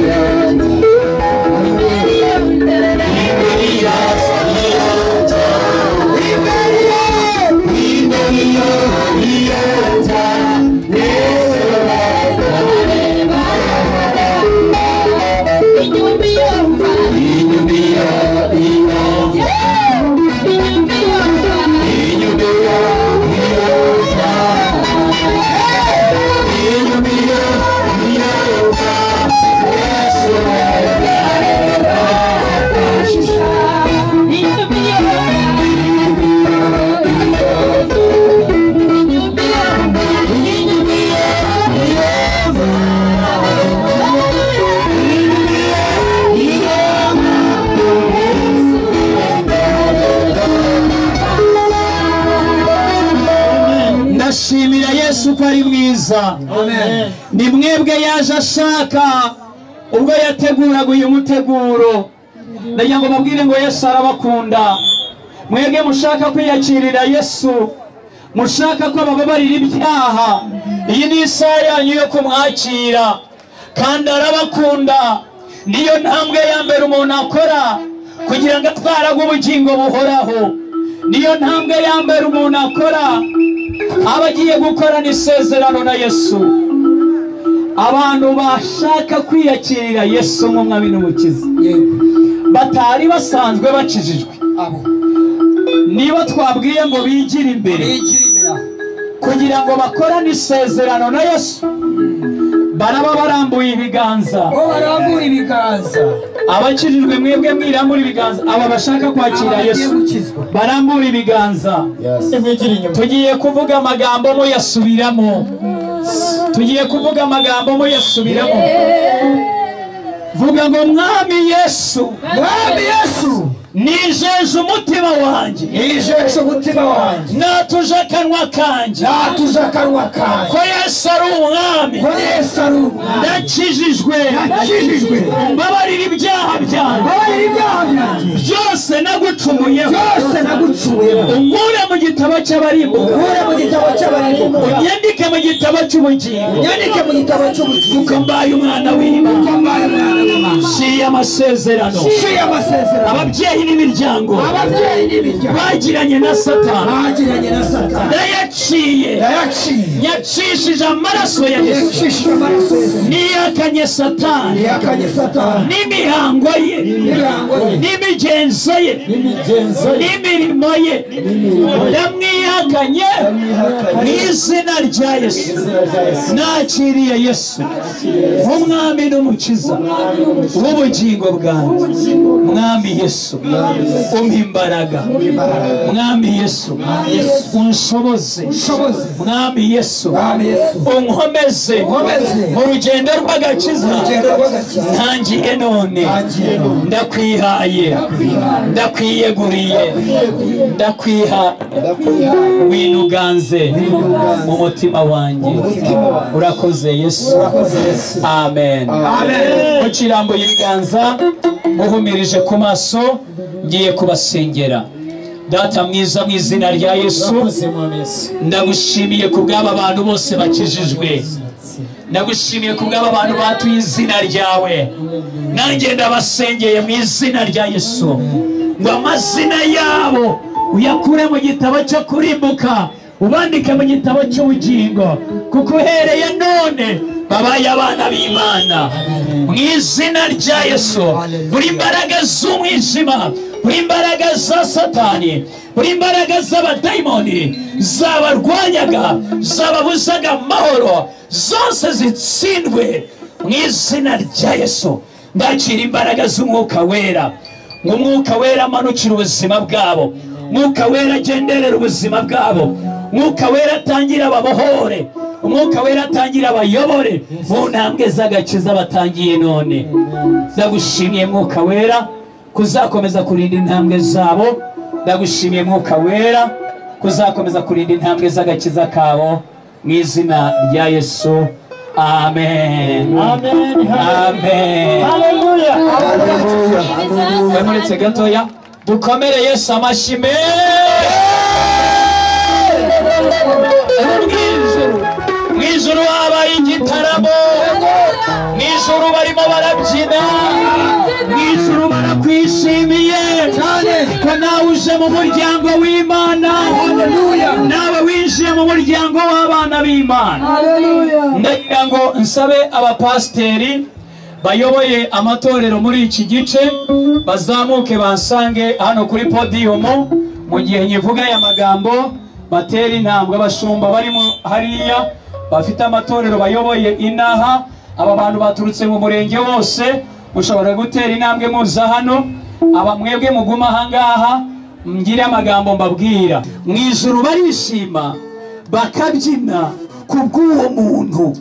Yeah. Yesu ko ari mwiza. Ni mwebwe yaje ashaka ubwo yateguraga uyu muteguro. Ndagira ngo mubwire ngo Yesu arabakunda. Mwebwe mushaka kwiyakirira Yesu, mushaka ko abababarira ibyaha, iyi ni isaha yanyu yo kumwakira, kandi arabakunda. Niyo ntambwe ya mbere umuntu akora kugira ngo atwarage ubugingo buhoraho. Niyo ntambwe ya mbere umuntu akora aba agiye gukorana isezerano na Yesu. Abantu bashaka kwiyakirira Yesu nk'umwami n'umukiza batari basanzwe bakijijwe, niba twabwiye ngo bigire imbere kugira ngo bakorane isezerano na Yesu, baraba barambuye ibiganza. Abakijijwe mwebwe mwirambura ibiganza, aba bashaka kwakira Yesu barambura ibiganza. Tugiye kuvuga amagambo muyasubiramo. Tugiye kuvuga amagambo muyasubiramo. Vuga ngo Mwami Yesu, Mwami Yesu, nijeje umutima wanjye, nijeje umutima wanjye, natuje akanwa kanjye, natuje akanwa kanjye, ko Yesu ari umwami, ko Yesu ari umwami, ndakijijwe, ndakijijwe, mbabarira ibyaha byanjye, mbabarira ibyaha byanjye byose nagucumuyeho, byose nagucumuyeho, unkure mu gitabo cy'abarimbuka, unkure mu gitabo cy'abarimbuka, unyandike mu gitabo cy'ubugingo, unyandike mu gitabo cy'ubugingo, kuko mbaye umwana w'Imana, kuko mbaye umwana w'Imana. Ciye amasezerano, ciye amasezerano, ababyeyi n'imiryango, ababyeyi n'imiryango bagiranye na Satani, bagiranye na Satani, ndayaciye, ndayaciye, yacishije amaraso ya Yesu, yacishije amaraso ya Yesu, niyakanye Satani, niyakanye Satani, n'imihango ye, n'imihango ye, n'imigenzo ye, n'imigenzo ye, n'imirimo ye, ndamwihakanye mu izina rya Yesu. Nakiriye Yesu nk'umwami n'umukiza w'ubugingo bwanjye. Mwami Yesu, umpa imbaraga. Mwami Yesu, unshoboze. Mwami Yesu, unkomeze mu rugendo rw'agakiza ntangiye none. Ndakwihaye, ndakwiyeguriye, ndakwiha. Winuganze mu mutima wanjye. Urakoze Yesu. Amen. Mukirambuye ibiganza, muhumirije ku maso, ngiye kubasengera. Data mwiza, mu izina rya Yesu, ndagushimiye ku bw'aba bantu bose bakijijwe. Ndagushimiye ku bw'aba bantu batuye izina ryawe. Nanjye ndabasengeye mu izina rya Yesu ngo amazina yabo uyakure mu gitabo cyo kurimbuka, ubandike mu gitabo cy'ubugingo, kuko uhereye none babaye abana b'Imana. Mu izina rya Yesu, buri imbaraga z'umwijima, buri imbaraga za Satani, buri imbaraga z'abadayimoni zabarwanyaga, zababuzaga amahoro, zose zitsindwe mu izina rya Yesu. Ndakira imbaraga z'umwuka wera, ngo umwuka wera amanukire ubuzima bwabo, umwuka wera agenderera ubuzima bwabo, umwuka wera atangira ababohore, umwuka wera atangira abayobore mu ntambwe z'agakiza batangiye none. Ndagushimiye mwuka wera kuzakomeza kurinda intambwe zabo. Ndagushimiye mwuka wera kuzakomeza kurinda intambwe z'agakiza kabo mu izina rya Yesu. Amen. Amen. Amen. Haleluya. Muretse gatoya dukomere Yesu amashyi mu ijuru habaye igitaramo, mu ijuru barimo barabyina, mu ijuru barakwishimiye ko nawe uje mu muryango w'Imana, nawe winjiye mu muryango w'abana b'Imana. Ndagira ngo nsabe abapasiteri bayoboye amatorero muri iki gice bazamuke bansange hano kuri podiyumu mu gihe nyivuga aya magambo, batera intambwe. Abashumba barimo hariya bafite amatorero bayoboye inaha, aba bantu baturutse mu murenge wose, mushobora gutera intambwe muza hano. Aba mwebwe muguma ahangaha ngire amagambo mbabwira. Mu ijuru barishima bakabyina kubw'uwo muntu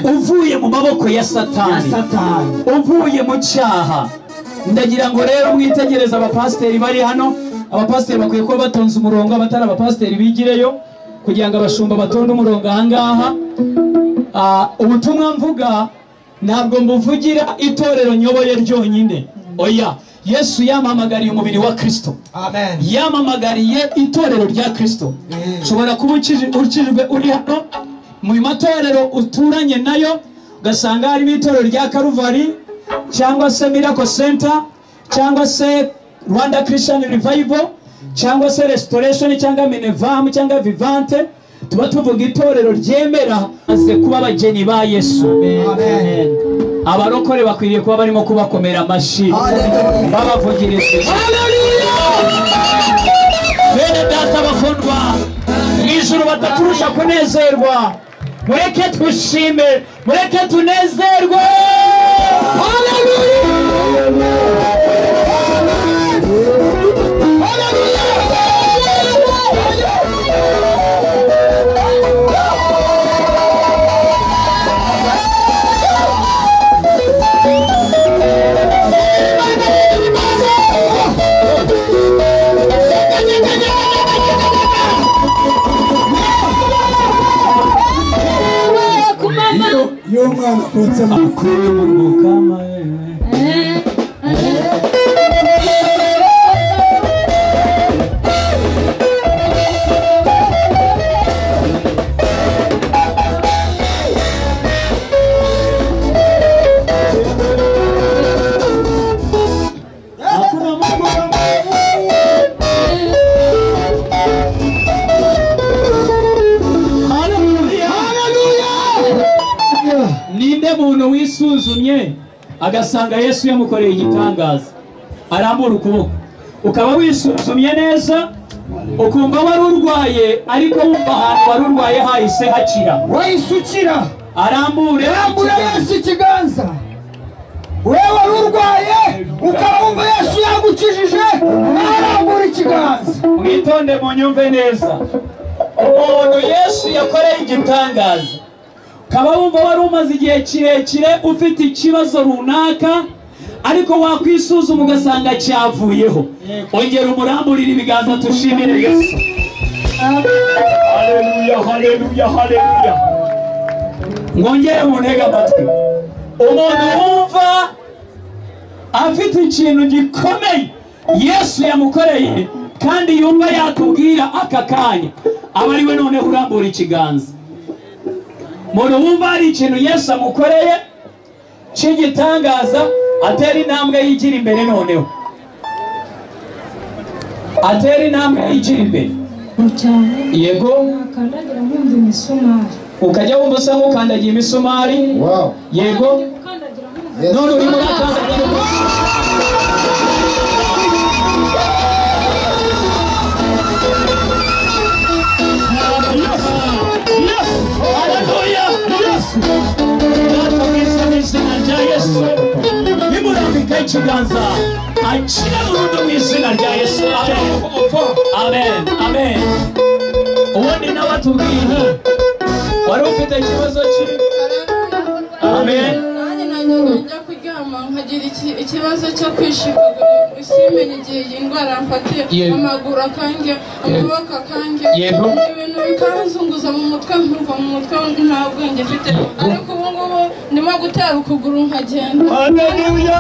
uvuye mu maboko ya Satani, uvuye mu cyaha. Ndagira ngo rero mwitegereze abapasiteri bari hano. Abapasiteri bakwiye kuba batonze umurongo, abatari abapasiteri bigireyo. kugira ngo abashumba batonde umurongo ahangaha. Ubutumwa mvuga ntabwo mbuvugira itorero nyoboye ryonyine, oya. Yesu yamamagariye umubiri wa Kristo. Amen. Yamamagariye itorero rya Kristo. Ushobora kuba ukijwe uri hano mu matorero uturanye nayo, ugasanga harimo itorero rya Karuvari cyangwa se Miracle Center cyangwa se Rwanda Christian Revival cyangwa se Restoration cyangwa Minevam cyangwa Vivante. Tuba tuvuga itorero ryemera maze kuba abageni ba Yesu. Amen. Abarokore bakwiriye kuba barimo kubakomera amashyi, babavugirize. Bene data bakundwa, mu ijuru bataturusha kunezerwa, mureke twishime, mureke tunezerwe. Ninde muntu wisuzumye agasanga Yesu yamukoreye igitangaza arambura ukuboko, ukaba wisuzumye neza ukumva wari urwaye ariko wumva ahantu wari urwaye hahise hakira, wayisukira arambure arambura Yesu ikiganza. Wewe wari urwaye ukaba wumva Yesu yagukijije, arambura ikiganza. Mwitonde munyumve neza, umuntu Yesu yakoreye igitangaza ukaba wumva wari umaze igihe kirekire ufite ikibazo runaka ariko wakwisuzuma ugasanga cyavuyeho, ongera umuramburire ibiganza tushimire Yesu. Haleluya, haleluya, haleluya. Mwongere muntege amatwi. Umuntu wumva afite ikintu gikomeye Yesu yamukoreye kandi yumva yakubwira aka kanya, aba ari we noneho urambura ikiganza. Umuntu wumva hari ikintu Yesu amukoreye cy'igitangaza, atera intambwe yigira imbere noneho, atera intambwe yigira imbere. Yego, nakandagira nkumva imisumari. Ukajya wumva usa nk'ukandagiye imisumari. Yego, none urimo urakandagira. Nimurambika ikiganza akira burundu mu izina rya Yesu. Amen, amen. Ubundi nawe atubwira wari ufite ikibazo ki? Amen. Nanjye najyaga njya kuryama nkagira ikibazo cyo kwishikagura, simenye igihe iyi ndwara yamfatiye, amaguru akange, amaboko akange, ibintu bikanzunguza mu mutwe, nkumva mu mutwe nta bwenge mfite, ariko ubu ngubu ndimo gutera ukuguru nkagenda. Haleluya.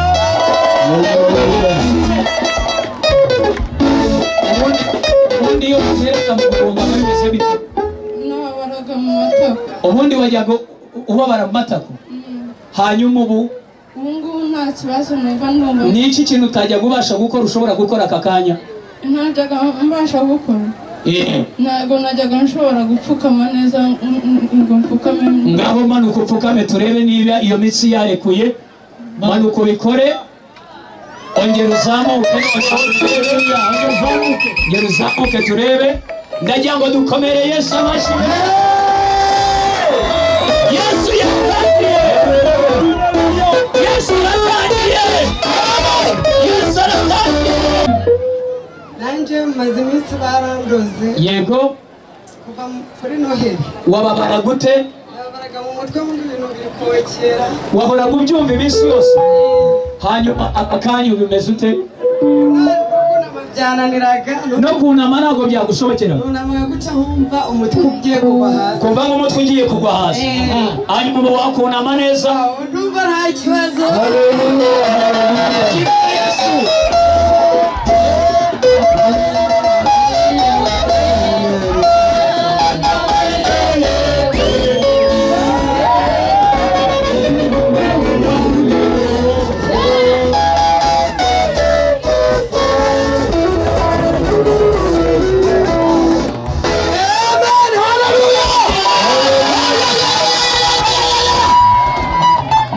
Ubundi iyo uteraga mu mugongo bimeze bite? Nababaraga mu matako. Ubundi wajyaga ubabara mu matako, hanyuma ubu ngubu nta kibazo numva ndumva. Ni iki kintu utajya ubasha gukora ushobora gukora aka kanya? Ntajyaga mbasha gukora. Ntabwo najyaga nshobora gupfukama neza ngo mfukame. Ngaho manuka upfukame turebe niba iyo mitsi yarekuye. Manuka ubikore, ongera uzamuke, ongera uzamuke turebe. Ndagira ngo dukomere Yesu amashyi. Yesu yatangiye, Yesu aratangiye, Yesu aratangiye. Nanjye maze iminsi barandoze. Yego. Kuva kuri Noheli. Wababara gute? Nababaraga mu mutwe muri ibintu biri kokera. Wahoraga ubyumva iminsi yose? Hanyuma aka kanya ubimeze ute? Byananiraga No kunama ntabwo byagushobokera. Kunama guca nkumva umutwe ugiye kugwa hasi. Kumva nk'umutwe ugiye kugwa hasi. Hanyuma ubu wakunama neza. Ndumva nta kibazo.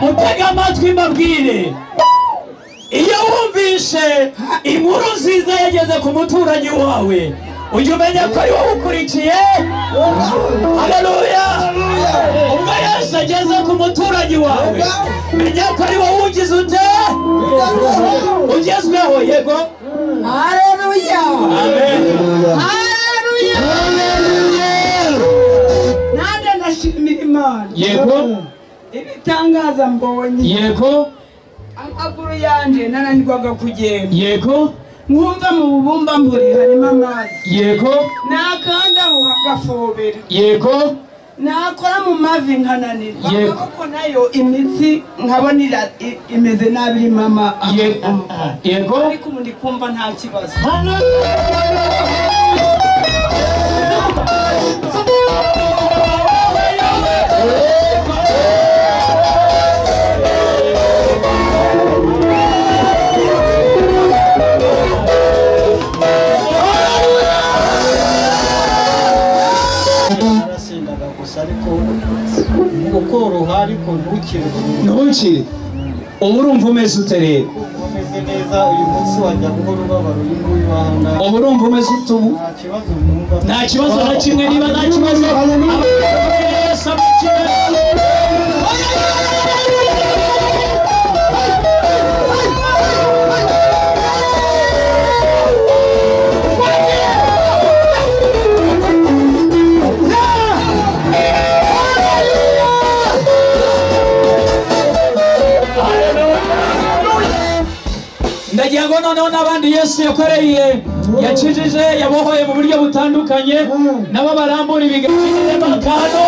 Mutega amatwi mbabwire, iyo wumvishe inkuru nziza yageze ku muturanyi wawe, ujye umenya ko ari wowe ukurikiye. Haleluya! Ubwo Yesu ageze ku muturanyi wawe, menya ko ari wowe ugize ute, ugezweho. Yego. Haleluya. Amen. Haleluya. Nanjye ndashimira Imana. Yego. Ibitangaza mbonye. Yego. Amaguru yanje nananirwaga kugenda. Yego. Nkumva mu bubumba mburi harimo amazi. Yego. Nakanda hagafobera. Yego. Nakora mu mavi nkananirwa. Amaboko nayo imitsi nkabona imeze nabi iri mama. Yego. Ariko ubu ndi kumva nta kibazo. Narasengaga gusa ariko ukoroha, ariko ntukire. Ntukire. Ubu urumva umeze ute rero? Umeze neza. Uyu munsi wajya guhora ubabara uyu nguyu wahanga. Ubu urumva umeze ute ubu? Nta kibazo numva. Nta kibazo na kimwe. Niba nta kibazo, ndagira ngo noneho n'abandi Yesu yakoreye, yakijije, yabohoye mu buryo butandukanye, nabo barambura ibiganza bakano.